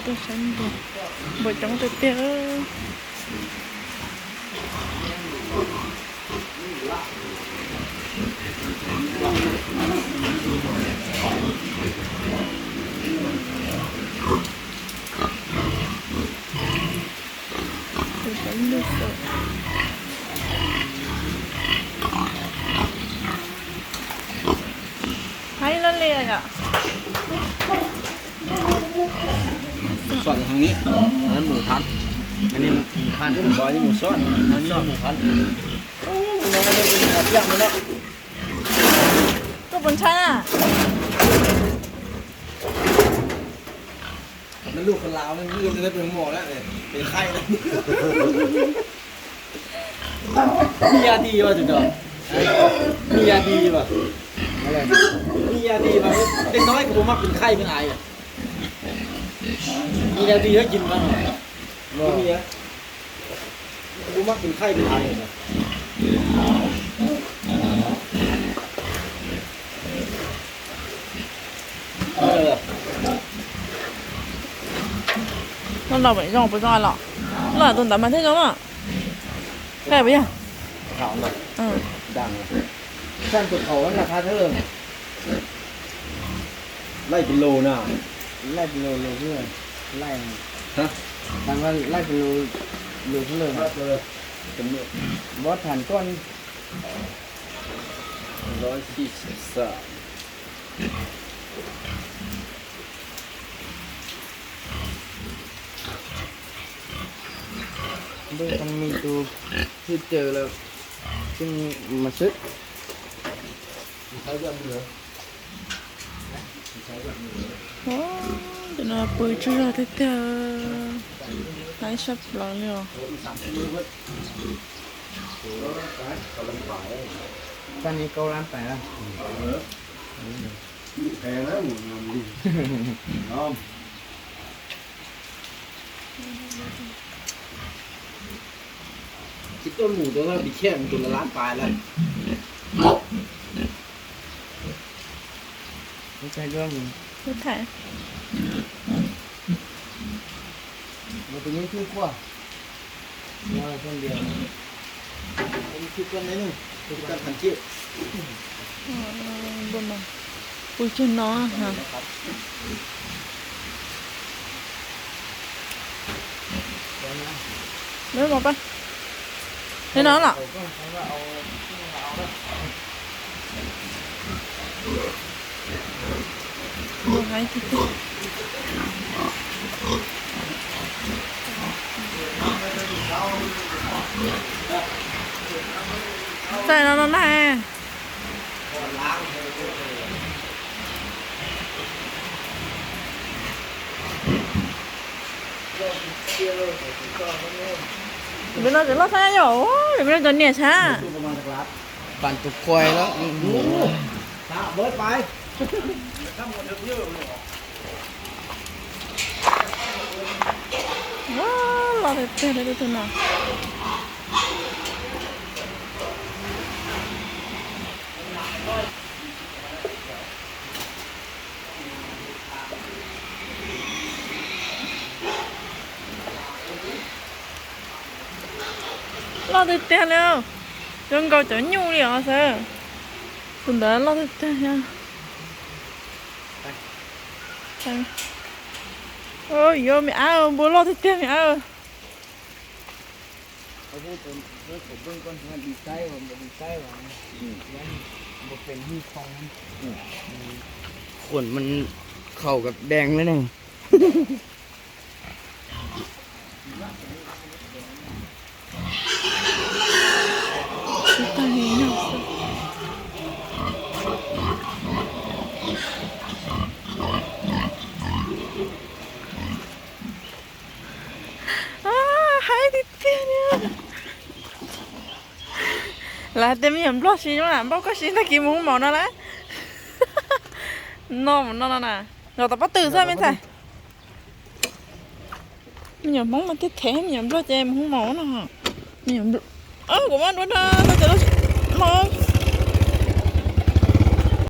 Tuaj saib npua, npua coob tiag tiag. Haib loj li yom. Soj heev li, mus thab, mus thab, mus soj, mus thab. Koj puas ntshai na? Lub ko laus, lub ko pes mom na, pes khaij na. Ni ya di vas tus no. Ni ya di vas. Ni ya di vas. Tej no kuv puas maj pes khaij pes aiv. Ni ya di vas kis mas. Kuv puas maj pes khaij pes aiv. Noj los pem zoo puas zoo los? Noj tus ntawd mas thiaj zoo na. Khaij puas yog? Saj tus thaum na khav thwb. Laij pes lus na. Laij pes lus lus xwb. Laij, laij pes lus lus xwb lawm. Vos tham koj. Ntuj, tau me tus hwj caws lawm, tseem mas xwb. Tus no pw tsaug zog tiag tiag, haib sab plaws li os. Tag ni kau lab pais. Tsis tuaj mus tus no pis khiaj mus tus lab pais lawm. Tus no tus yeej twb quaj, no tus yeej twb quaj ne, tus kan tham kiag. Pw kiag no. Li no los? Txais no no na. Tus pem no tseem loj thiab yom, tus pem no cov niam sab. Pam tus kuai lawm. Loj tiag tiag li tus no. Loj tiag tiag li, zoo nkaus cov nyuj li os xav. Tus ntawd loj tiag tiag thiab. Yuav me ab, npua loj tiag tiag me ab. Khuônมันเข้ากับแดงเลยเนี่ย Haib tiag tiag li. Lawv hais tias me nyuam nplog siv zoo na, npaum koj siv tag kis mus hu maum no lawm. No mus no no na, nkawd tom pob tw xwb me ntxhais. Me nyuam Hmoob mas thiaj them, me nyuam nplog ces mus hu maum no. Me nyuam, kuv muab dua no, tau cov lub no.